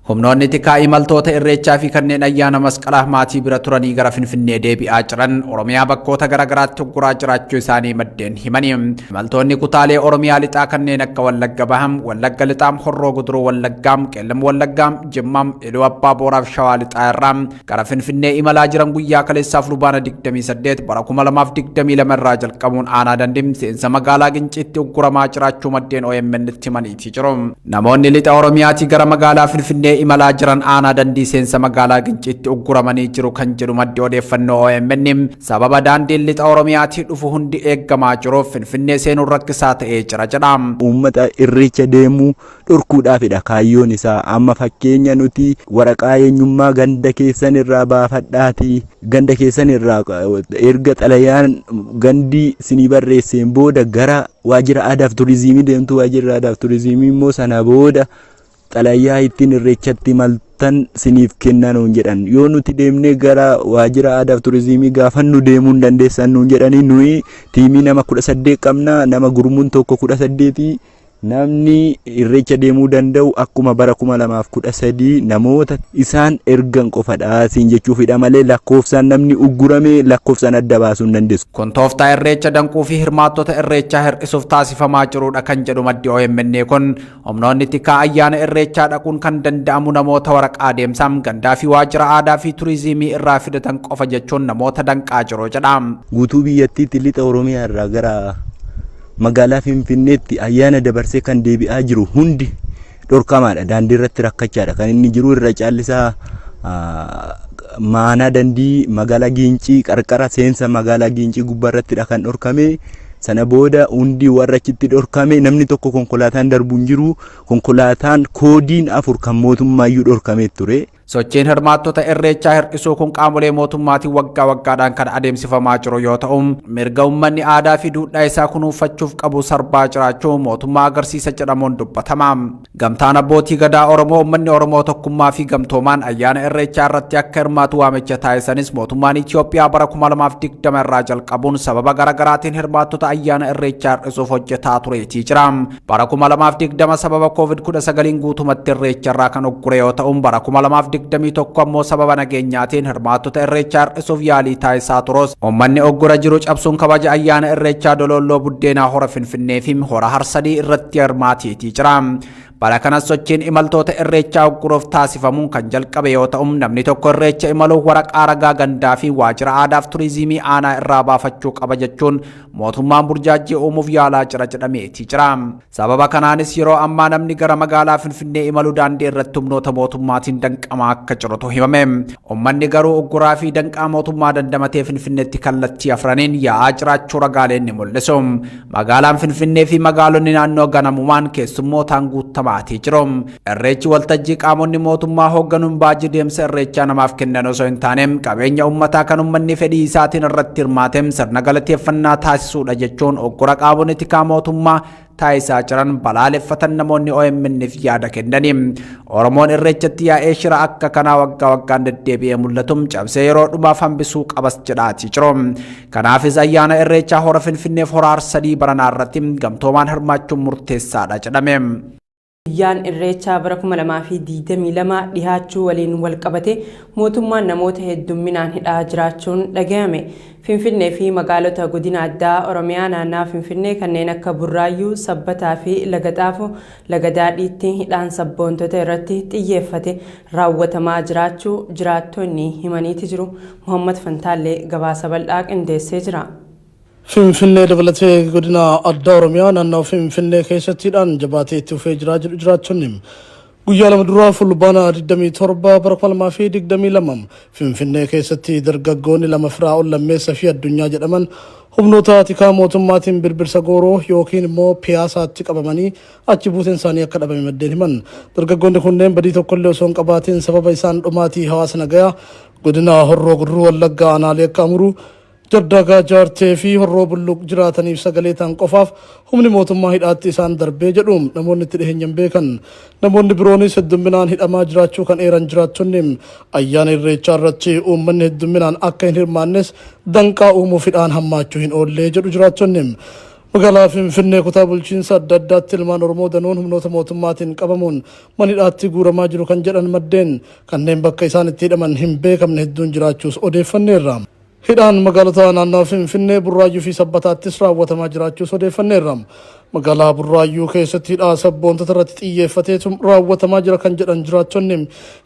Humnoonni tikaa imaltoota Irreechaa fi kanneen ayyaana Masqalaa maatii bira turanii gara Finfinnee deebi'aa jiran Oromiyaa bakkoota garaagaraatti ugguraa jiraachuu isaanii maddeen himani. Imaltoonni kutaalee Oromiyaa lixaa kanneen akka Wallagga Baham, Wallagga Lixaam, Horroo Guduruu Wallaggaam, Qeellam Wallaggaam, Jimmaam, Iluu Abbaa Booraaf Shawaa Lixaa irraa gara Finfinnee imalaa jiran guyyaa kaleessaa Fulbaana 28 bara 2022 irraa jalqabuun aanaa Dandim seensa magaalaa Ginciitti ugguramaa jiraachuu maddeen OMN tti himaniitii jiru. Namoonni lixa Oromiyaatii gara magaalaa Finfinnee imalaa jiran aanaa Dandii seensa magaalaa Ginciitti ugguramanii jiru kan jedhu maddi odeeffannoo OMN sababa daandiin lixa Oromiyaatii dhufu hundi eeggamaa jiruuf Finfinnee seenuun rakkisaa ta'ee jira jedha. Uummata Irreecha deemu dhorkuudhaafidha kaayyoon isaa. Amma fakkeenya nuti waraqaa eenyummaa ganda keessan irraa baafadhaatii ganda keessan irraa erga xalayaan gandi sinii barreesseen booda gara waajjira aadaaf turizimii deemtu. Waajjirri aadaaf turizimii immoo sana booda xalayaa ittiin Irreechatti imaltan siniif kenna nuun jedhan. Yoo nuti deemnee gara waajjira aadaaf turizimii gaafannu, deemuu hin dandeessan nuun jedhanii. Nuyi tiimii nama 18 qabna, nama gurmuun tokko 18. Namni Irreecha deemuu danda'u akkuma bara 2013 namoota isaan ergan qofadha siin jechuufidha malee lakkoofsaan namni uggurame lakkoofsaan adda baasuu hin dandeessu. Kun tooftaa Irreecha danquu fi hirmaattota Irreechaa hir'isuuf taasifamaa jirudha kan jedhu maddi OMN kun, humnoonni tikaa ayyaana Irreechaa dhaquun kan danda'amu namoota waraqaa deemsaa gandaa fi waajjira aadaa fi turizimii irraa fidatan qofa jechuun namoota danqaa jiru jedha. Guutuu biyyattiitti lixa Oromiyaa irraa gara magaalaa Finfinneetti ayyaana dabarsee kan deebi'aa jiru hundi dhorkamaadha. Daandii irratti rakkachaadha. Kan inni jiru irra caallisaa maanaa dandii magaalaa Giincii qarqara seensa magaalaa Giincii gubbaa irrattidha kan dhorkame. Sana booda hundi warra achitti dhorkame, namni tokko konkolaataan darbu hin jiru. Konkolaataan koodiin 4 kan mootummaayyuu dhorkamee ture. Sochiin hirmaattota Irreechaa hir'isuu kun qaamolee mootummaatiin waggaa waggaadhaan kan adeemsifamaa jiru yoo ta'u, mirga uummanni aadaa fi duudhaa isaa kunuunfachuuf qabu sarbaa jiraachuu mootummaa agarsiisa jedhamuun dubbatama. Gamtaan Abbootii Gadaa Oromoo uummanni Oromoo tokkummaa fi gamtoomaan ayyaana Irreechaa irratti akka hirmaatu waamicha taasisanis, mootummaan Itoophiyaa bara 2020 irraa jalqabuun sababa garaagaraatiin hirmaattota ayyaana Irreechaa hir'isuuf hojjetaa tureetii jira. Bara 2020 sababa COVID-19 guutumatti Irreecha irraa kan uggure yoo ta'u, bara 2021 ammoo sababa nageenyaatiin hirmaattota Irreechaa hir'isuuf yaalii taasisaa turus, uummanni uggura jiru cabsuun kabaja ayyaana Irreechaa Doloolloo Buddeenaa, Hora Finfinnee fi Hora Harsadii irratti hirmaateetii jira. Bara kanas sochiin imaltoota Irreechaa ugguruuf taasifamuun kan jalqabe yoo ta'u, namni tokko Irreecha imaluuf waraqaa ragaa gandaa fi waajjira aadaaf turizimii aanaa irraa baafachuu qaba jechuun mootummaan burjaajjii uumuuf yaalaa jira jedhameetii jira. Sababa kanaanis yeroo ammaa namni gara magaalaa Finfinnee imalu daandii irratti humnoota mootummaatiin danqamaa akka jirutu himame. Uummanni garuu ugguraa fi danqaa mootummaa dandamatee Finfinneetti kallattii afraniin yaa'aa jiraachuu ragaaleen ni mul'isu. Magaalaan Finfinnee fi magaalonni naannoo ganamumaan keessummootaan guutamaatii jiru. Irreechi waltajjii qaamonni mootummaa hoogganuun baajii deemsa Irreechaa namaaf kennan osoo hin taane, qabeenya uummataa kan uummanni fedhii isaatiin irratti hirmaate sirna galateeffannaa taasisuudha jechuun uggura qaamonni tikaa mootummaa taasisaa jiran balaaleffatan namoonni OMN'f yaada kennani. Oromoon Irreechatti yaa'ee shira akka kanaa waggaa waggaan deddeebi'ee mul'atu cabsee yeroo dhumaaf hambisuu qabas jedhaatii jiru. Kanaafis ayyaana Irreechaa Hora Finfinneef Hora Harsadii baranaa irratti gamtoomaan hirmaachuun murteessaadha jedhame. Guyyaan Irreechaa bara 2022 dhihaachuu waliin wal qabate mootummaan namoota heddumminaan hidhaa jiraachuun dhagahame. Finfinnee fi magaalota godina addaa Oromiyaa naannawaa Finfinnee kanneen akka Burraayyuu, Sabbataa fi Laga Xaafoo, Laga Daadhiitti hidhaan sabboontota irratti xiyyeeffate raawwatamaa jiraachuu jiraattonni himaniiti jiru. Muhammad Fantaallee gabaasa bal'aa qindeessee jira. Finfinnee dabalatee godina addaa Oromiyaa naannawaa Finfinnee keessatti hidhaan jabaatee itti fufee jiraa jedhu jiraattonni. Guyyaa 2 dura Fulbaana 27 bara 2022 Finfinnee keessatti dargaggoonni lama Firaa'ol Lammeessa fi Addunyaa jedhaman humnoota tikaa mootummaatiin Birbirsa Gooroo yookiin immoo Piyaasaatti qabamanii achi buuteen isaanii akka dhabame maddeen himan. Dargaggoonni kunneen badii tokkollee osoo hin qabaatiin sababa isaan dhumaatii hawaasa nagayaa godina Horroo Guduruu Wallaggaa aanaalee akka Amuruu, Jardagaa Jaartee fi Horroo Bulluq jiraataniif sagalee ta'an qofaaf humni mootummaa hidhaatti isaan darbee jedhu namoonni itti dhiheenyan beekan. Namoonni biroonis heddumminaan hidhamaa jiraachuu kan eeran jiraattonni, ayyaana Irreechaa irratti uummanni heddumminaan akka hin hirmaannes danqaa uumuuf hidhaan hammaachuu hin oollee jedhu jiraattonni. Magaalaa Finfinnee kutaa bulchiinsa adda addaatti ilmaan Oromoo danuun humnoota mootummaatiin qabamuun mana hidhaatti guuramaa jiru kan jedhan maddeen, kanneen bakka isaan itti hidhaman hin beekamne hedduun jiraachuus odeeffanneerra. Hidhaan magaalota naannawa Finfinnee, Burraayyuu fi Sabbataattis raawwatamaa jiraachuus odeeffanneerra. Magaalaa Burraayyuu keessatti hidhaa sabboontota irratti xiyyeeffateetu raawwatamaa jira kan jedhan jiraattonni,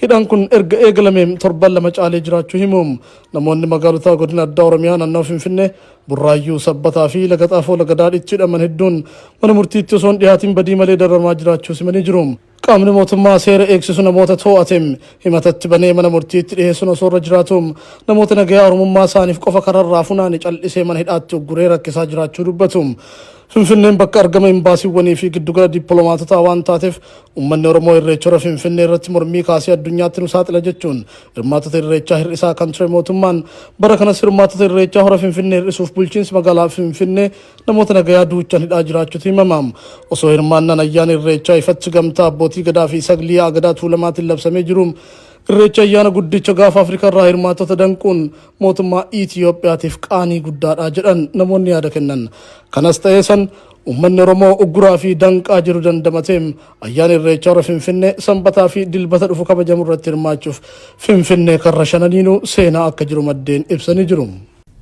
hidhaan kun erga eegalamee torban 2 caalee jiraachuu himu. Namoonni magaalota godina addaa Oromiyaa naannawa Finfinnee, Burraayyuu, Sabbataa fi Laga Xaafoo Laga Daadhiitti hidhaman hedduun mana murtiitti osoo hin dhiyaatiin badii malee dararamaa jiraachuu himanii jiru. Qaamni mootummaa seera eegsisu namoota too'ate himatatti banee mana murtiitti dhiheessuun osoo irra jiraatu, namoota nagayaa Oromummaa isaaniif qofa kararraa funaane cal'isee mana hidhaatti ugguree rakkisaa jiraachuu dubbatu. Finfinneen bakka argama imbaasiiwwanii fi giddugala dippiloomaatotaa waan taateef, uummanni Oromoo Irreecha Hora Finfinnee irratti mormii kaasee addunyaatti nu saaxila jechuun hirmaattota Irreechaa hir'isaa kan ture mootummaan, bara kanas hirmaattota Irreechaa Hora Finfinnee hir'isuuf bulchiinsi magaalaa Finfinnee namoota nagayaa duuchan hidhaa jiraachuutu himama. Osoo hirmaannaan ayyaana Irreechaa ifatti gamtaa abbootii Gadaa fi saglii yaa'a Gadaa Tuulamaatiin labsamee jiru, Irreecha ayyaana guddicha gaafa Afrikaa irraa hirmaattota danquun mootummaa Itiyoophiyaatiif qaanii guddaadha jedhan namoonni yaada kennan. Kanas ta'ee san, uummanni Oromoo ugguraa fi danqaa jiru dandamatee ayyaana Irreechaa Hora Finfinnee Sanbataa fi Dilbata dhufu kabajamu irratti hirmaachuuf Finfinnee karra shananiinuu seenaa akka jiru maddeen ibsanii jiru.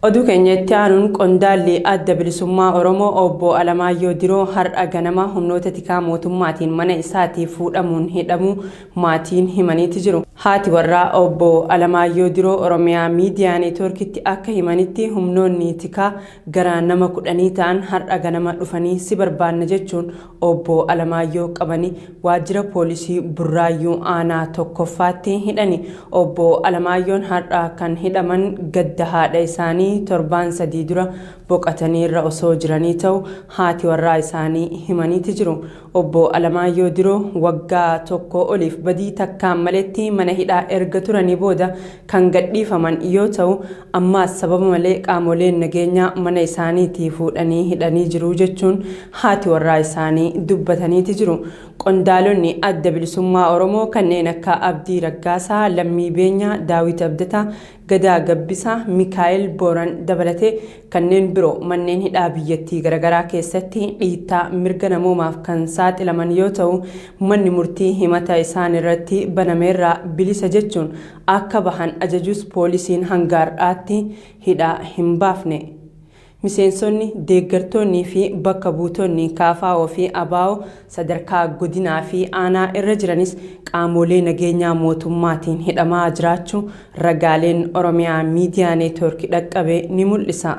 Oduu keenya itti aanuun, qondaalli Adda Bilisummaa Oromoo Obbo Alamaayyoo Diroo har'a ganama humnoota tikaa mootummaatiin mana isaatii fuudhamuun hidhamuu maatiin himaniiti jiru. Haati warraa Obbo Alamaayyoo Diroo Oromiyaa Miidiyaa Neetwoorkitti akka himanitti, humnoonni tikaa gara nama 10 ta'an har'a ganama dhufanii si barbaanna jechuun Obbo Alamaayyoo qabanii waajjira poolisii Burraayyuu aanaa 1ffaatti hidhani. Obbo Alamaayyoon har'a kan hidhaman gadda haadha isaanii torbaan 3 dura boqatanii irra osoo jiranii ta'u haati warraa isaanii himaniiti jiru. Obbo Alamaayyoo Diroo waggaa tokkoo oliif badii takkaan maletti mana hidhaa erga turanii booda kan gadhiifaman yoo ta'u, ammaas sababa malee qaamoleen nageenyaa mana isaaniitii fuudhanii hidhanii jiru jechuun haati warraa isaanii dubbataniiti jiru. Qondaalonni Adda Bilisummaa Oromoo kanneen akka Abdii Raggaasaa, Lammii Beenyaa, Daawit Abdataa, Gadaa Gabbisaa, Mikaa'el Booran dabalatee kanneen biroo manneen hidhaa biyyattii garagaraa keessatti dhiittaa mirga namoomaaf kan saaxilaman yoo ta'u, manni murtii himata isaan irratti banameerraa bilisa jechuun akka bahan ajajus poolisiin hanga har'aatti hidhaa hin baafne. Miseensonni, deeggartoonnii fi bakka buutonni KFO fi ABO sadarkaa godinaa fi aanaa irra jiranis qaamoolee nageenyaa mootummaatiin hidhamaa jiraachuu ragaaleen Oromiyaa Miidiyaa Neetwoorki dhaqqabe ni mul'isa.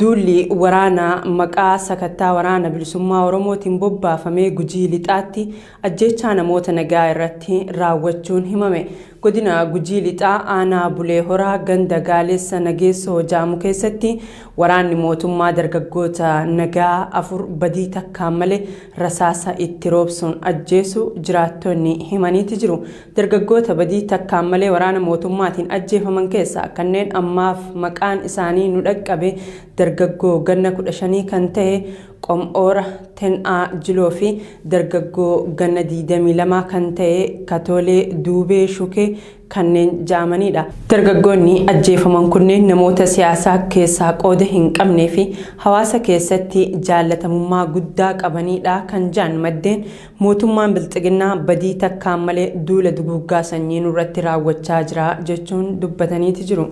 Duulli waraanaa maqaa sakattaa Waraana Bilisummaa Oromootiin bobbaafame Gujii Lixaatti ajjeechaa namoota nagaa irratti raawwachuun himame. Godina Gujii Lixaa aanaa Bulee Horaa ganda Gaaleessa Nageessoo ja'amu keessatti waraanni mootummaa dargaggoota nagaa 4 badii takkaan malee rasaasa itti roobsuun ajjeesuu jiraattonni himaniiti jiru. Dargaggoota badii takkaan malee waraana mootummaatiin ajjeefaman keessaa kanneen ammaaf maqaan isaanii nu dhaqqabe dargaggoo ganna 15 kan ta'e Qom'oora Ten'aa Jiloo fi dargaggoo ganna 22 kan ta'e Katoolee Duubee Shukee kanneen ja'amaniidha. Dargaggoonni ajjeefaman kunneen namoota siyaasaa keessaa qooda hin qabnee fi hawaasa keessatti jaallatamummaa guddaa qabaniidha kan ja'an maddeen, mootummaan Bilxiginnaa badii takkaan malee duula duguuggaa sanyii nurratti raawwachaa jira jechuun dubbataniiti jiru.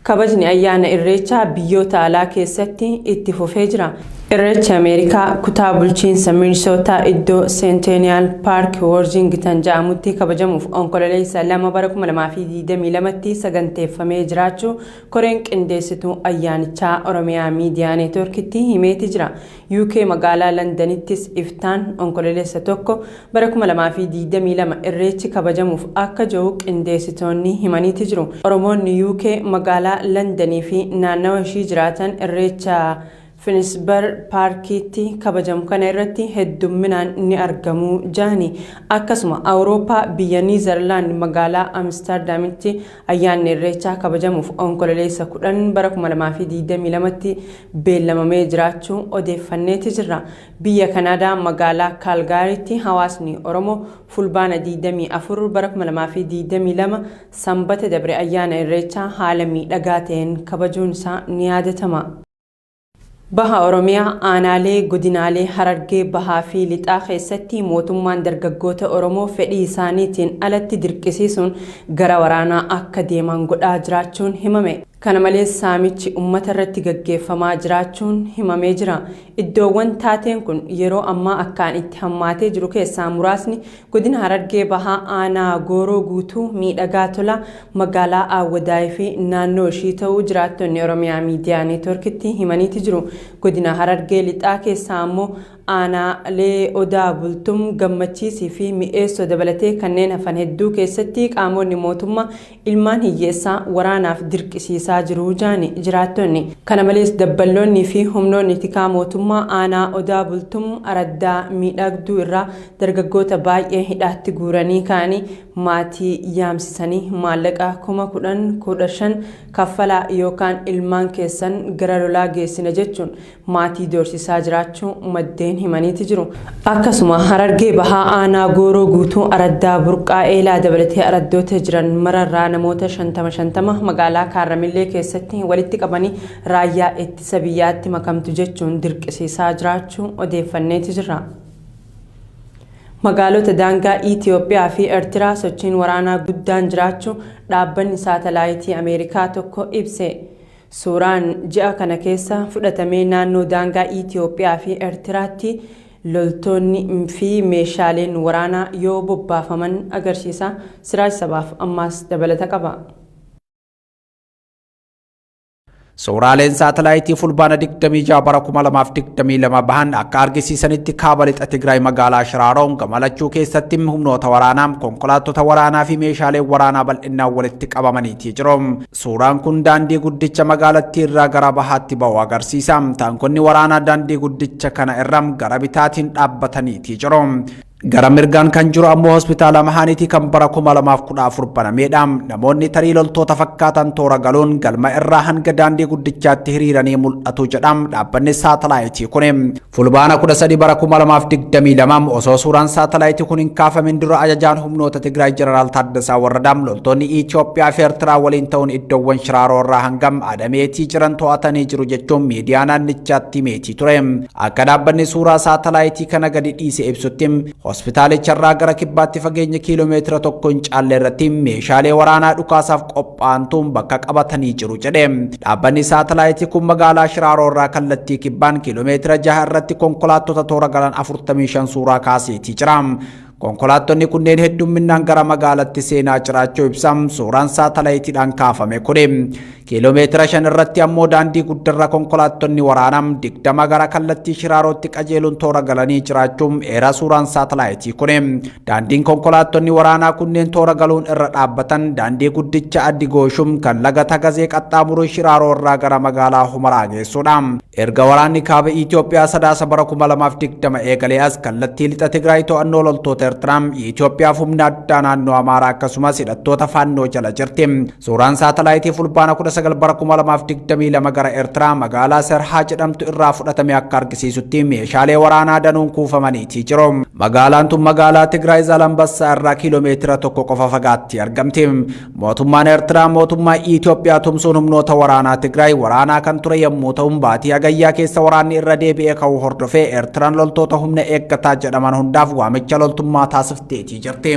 Kabajni ayyaana Irreechaa biyyoota alaa keessatti itti fufee jira. Irreechi Ameerikaa kutaa bulchiinsa Minisootaa iddoo Centennial Park Worthington jedhamutti kabajamuuf Onkololeessa 2 bara 2022tti saganteeffamee jiraachuu koreen qindeessituu ayyaanichaa Oromiyaa Miidiyaa Neetwoorkitti himeeti jira. UK magaalaa Landanittis iftaan Onkololeessa 1 bara 2022 Irreechi kabajamuuf akka jiru qindeessitoonni himaniiti jiru. Oromoonni UK magaalaa Landanii fi naannawa ishii jiraatan Irreecha Finsbury Paarkiitti kabajamu kana irratti heddumminaan ni argamu jahani. Akkasuma Awurooppaa biyya Niizerlaand magaalaa Amsterdamitti ayyaanni Irreechaa kabajamuuf Onkololeessa 10 bara 2022tti beellamamee jiraachuu odeeffanneeti jirra. Biyya Kanaadaa magaalaa Kaalgaariitti hawaasni Oromoo Fulbaana 24 bara 2022 Sanbata dabre ayyaana Irreechaa haala miidhagaa ta'een kabajuun isaa ni yaadatama. Baha Oromiyaa aanaalee godinaalee Harargee Bahaa fi Lixaa keessatti mootummaan dargaggoota Oromoo fedhii isaaniitiin alatti dirqisiisuun gara waraanaa akka deeman godhaa jiraachuun himame. Kana malees saamichi uummata irratti gaggeeffamaa jiraachuun himamee jira. Iddoowwan taateen kun yeroo ammaa akkaan itti hammaatee jiru keessaa muraasni godina Harargee Bahaa aanaa Gooroo Guutuu, Miidhagaa Tolaa, magaalaa Aawwadaayii fi naannoo ishii ta'uu jiraattonni Oromiyaa Miidiyaa Neetworkitti himaniiti jiru. Godina Harargee Lixaa keessaa ammoo aanaalee Odaa Bultum, Gammachiisii fi Mi'eessoo dabalatee kanneen hafan hedduu keessatti qaamonni mootummaa ilmaan hiyyeessaa waraanaaf dirqisiisaa jiru jaani jiraattonni. Kana malees dabballoonnii fi humnoonni tikaa mootummaa aanaa Odaa Bultum araddaa Miidhagduu irraa dargaggoota baay'ee hidhaatti guuranii ka'anii maatii yaamsisanii maallaqa 10,000, 15,000 kaffalaa yookaan ilmaan keessan gara lolaa geessina jechuun maatii doorsisaa jiraachuu maddeen himaniiti jiru. Akkasuma Harargee Bahaa aanaa Gooroo Guutuu araddaa Burqaa Eelaa dabalatee araddoota jiran mararraa namoota 50 50 magaalaa Kaarramillee keessatti walitti qabanii raayyaa ittisa biyyaatti makamtu jechuun dirqisiisaa jiraachuu odeeffanneeti jirra. Magaalota daangaa Itiyoophiyaa fi Eertiraa sochiin waraanaa guddaan jiraachuu dhaabbanni saatalaayitii Ameerikaa tokko ibse. Suuraan ji'a kana keessa fudhatamee naannoo daangaa Itiyoophiyaa fi Eertiraatti loltoonni fi meeshaaleen waraanaa yoo bobbaafaman agarsiisa. Siraaj Sabaaf ammaas dabalata qaba. Suuraaleen saatalaayitii Fulbaana 26 bara 2022 bahan akka argisiisanitti kaaba lixa Tigraay magaalaa Shiraaroon gama lachuu keessatti humnoota waraanaa, konkolaattota waraanaa fi meeshaaleen waraanaa bal'inaan walitti qabamaniitii jiru. Suuraan kun daandii guddicha magaalattii irraa gara bahaatti bahu agarsiisa. Taankonni waraanaa daandii guddicha kana irra gara bitaatiin dhaabbataniitii jiru. Gara mirgaan kan jiru ammoo hospitaala Mahaaniitii kan bara 2014 banameedha. Namoonni tarii loltoota fakkaatan toora galuun galma irraa hanga daandii guddichaatti hiriiranii mul'atu jedha dhaabbanni saatalaayitii kun. Fulbaana 13 bara 2022 osoo suuraan saatalaayitii kun hin kaafamin dura ajajaan humnoota Tigraay Jeneraal Taaddasaa Warradaa loltoonni Itoophiyaa fi Eertiraa waliin ta'uun iddoowwan Shiraaroo irraa hangam Adameetii jiran to'atanii jiru jechuun miidiyaa naannichaatti himeetii ture. Akka dhaabbanni suuraa saatalaayitii kana gadi dhiise ibsutti hospitaalicha irraa gara kibbaatti fageenya kiiloomeetira 1 hin caalle irratti meeshaalee waraanaa dhukaasaaf qophaa'antu bakka qabatanii jiru jedhe. Dhaabbanni saatalaayitii kun magaalaa Shiraaroo irraa kallattii kibbaan kiiloomeetira 6 irratti konkolaattota toora galan 45 suuraa kaaseetii jira. Konkolaattonni kunneen heddumminaan gara magaalatti seenaa jiraachuu ibsa suuraan saatalaayitiidhaan kaafame kuni. Kiiloomeetira 5 irratti ammoo daandii guddarra konkolaattonni waraanaa 20 gara kallattii Shiraarootti qajeeluun toora galanii jiraachuu eera suuraan saatalaayitii kuni. Daandiin konkolaattonni waraanaa kunneen toora galuun irra dhaabbatan daandii guddicha Addi Gooshum kan laga Tagazee qaxxaamuruun Shiraaroo irraa gara magaalaa Humaraa geessudha. Erga waraanni kaaba Itoophiyaa Sadaasa bara 2020 eegalee as kallattii lixa Tigraay to'annoo loltoota Eertiraa, Itoophiyaaf humna addaa naannoo Amaaraa akkasumas hidhattoota Faannoo jala jirti. Suuraan saatalaayitii Fulbaana 19 bara 2022 gara Eertiraa magaalaa Serhaa jedhamtu irraa fudhatame akka argisiisutti meeshaalee waraanaa danuun kuufamaniitii jiru. Magaalaan tun magaalaa Tigraay Zaalambassaa irraa kiiloomeetira 1 qofa fagaatti argamti. Mootummaan Eertiraa mootummaa Itoophiyaa tumsuun humnoota waraanaa Tigraay waraanaa kan ture yommuu ta'u, baatii Hagayyaa keessa waraanni irra deebi'ee ka'uu hordofee Eertiraan loltoota humna eeggataa jedhaman hundaaf waamicha loltummaa taasifteetii jirti.